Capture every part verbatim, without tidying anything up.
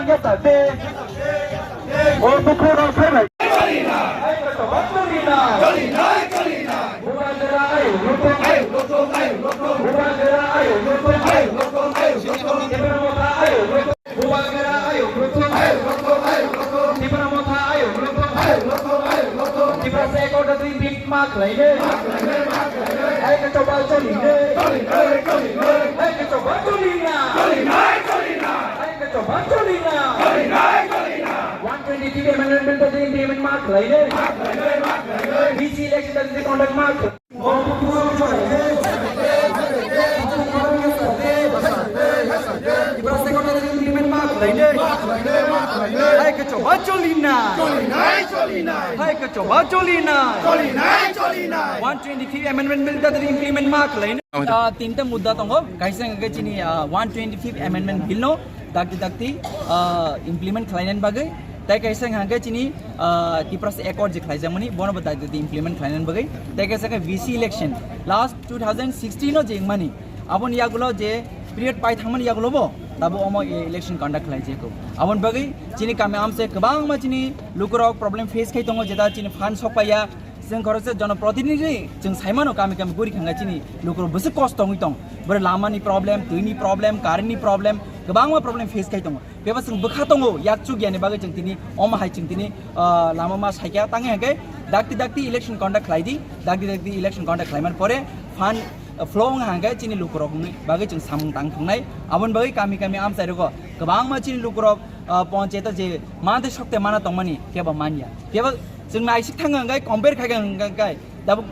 Yata de. O bukhuk rok phaibai. Ai koto bak choli na. Choli nai, choli nai. Bubagra ayuk lutung. Ayuk lutung, ayuk lutung. Bubagra ayuk lutung. Ayuk lutung, ayuk lutung. Tipra Motha ayuk lutung. Bubagra ayuk lutung. Ayuk lutung, ayuk lutung. Tipra Motha ayuk lutung. Ayuk lutung, ayuk lutung. Tiprasa Accord ni bit ma khlainai. Ma khlainai, ma khlainai. Ai koto bak choli nai. Choli nai, choli nai. Ai koto bak choli na. Choli nai, choli nai. Ai koto bak choli na. Choli nai, choli nai. One twenty-three amendment bill ta implement ma khlainai. Ma khlainai, ma khlainai. V C election ta conduct ma khlainai. Tiprasa Accord ta implement ma khlainai. Ma khlainai, ma khlainai. Hai koto bak choli na. Choli nai, choli nai. Hai koto bak choli na. Choli nai, choli nai. One twenty-three amendment bill ta implement ma khlainai. Ah, tinta mudda tongo. Kaisa hwnkhe chini, ah, one twenty-fifth amendment bill no dakti dakti, ah, implement khlainani bagwi. Tai kaisa hwnkhe chini, ah, Tiprasa Accord je khlaijakmani, bono bo dakti dakti implement khlainani bagwi. Tai kaisa khe V C election last two thousand sixteen no je wngmani, aboni yagulo je period pai thangmani yagulo bo tabo omo e-, election conduct khlaijago. Aboni bagwi chini kami amse kwbangma chini lukurok problem face khai tongo, jeta chini fund sok paiya, Chwng khoroksa jonoprotinidhi chwng saimano kami kami guri thangkha chini lukurok bwswk kosto wngwi tong. Bwrwi lamani problem, twini problem, currentni problem, kwbangma problem face khai tongo. Bebak chwng bwkha tongo, yak chukya ni bagwi chwng tini omo hai chwng tini, ah, lama ma saikha tangwi hwnkhe dakti dakti election conduct khlai di, dakti dakti election conduct khlaimani pore fund, ah, flow wng hwnkhe chini lukurokni bagwi chwng samung tang thungnai. Aboni bagwi kami kami amchai rogo kwbangma chini lukurok, ah, ponchayato je mantwi sokte mana tongmani kebo manya. Kebo chwng naisik thangkha hwnkhe compare khaikha hwnkhe tabuk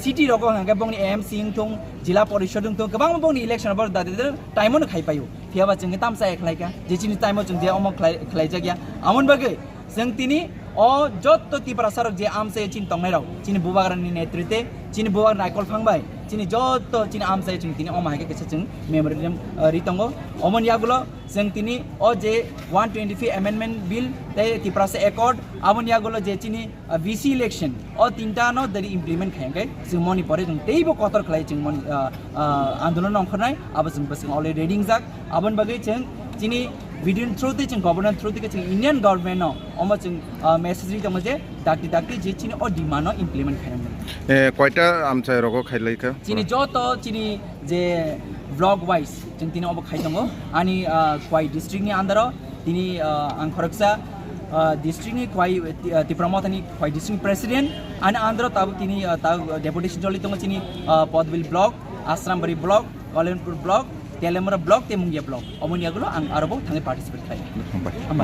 city rogo hwnkhe bongni A M C wngthung, jila porishod wngthung, kwbangma bongni election abo da da da time-o no khai paio. Phiyaba chwng khe tamsa ekhlai kha, je chini time-o chwng je omo khlai, khlaijakya. Amoni bagwi chwng tini o jotto Tiprasa rok je amchai chini tongnai rok, chini bubagrani netrite, chini bubagrani naikol phang bai, chini jotto chini amchai chwng tini omo hai khe kisa chwng memorandum, ah, ri tongo. Omoni yagulo chwng tini o je one twenty-fifth amendment bill tei Tiprasa Accord, aboni yagulo je chini ah, V C election o tinta no dari implement khai hwnkhe chwng moni pore chwng teibo kotor khlai chwng moni, ah, ah, andolon ongkhornai abo chwng bwswk already ready wngjak. Aboni bagwi chwng chini video ni through tei chwng government through tei chwng Indian government no omo chwng, ah, message ri tongo je dakti dakti je chini o demand no implement khai nang. Eh, koita amchai rogo khailai kha? Chini joto chini je block wise chwng tini obo khai tongo. Ani, ah, Khwai district ni under o tini, ah, ang khoroksa, ah, district ni Khwai, ah, Tipra Mothani Khwai district ni president. Ani under o tabuk tini, ah, tabuk deputation choli tongo chini, ah, Podbil block, Asrambari block, Kalyonpur block, Teliamura block tei Mungia block. Omoni yagulo ang arobo thangwi participate khlai. Hambai. Hambai.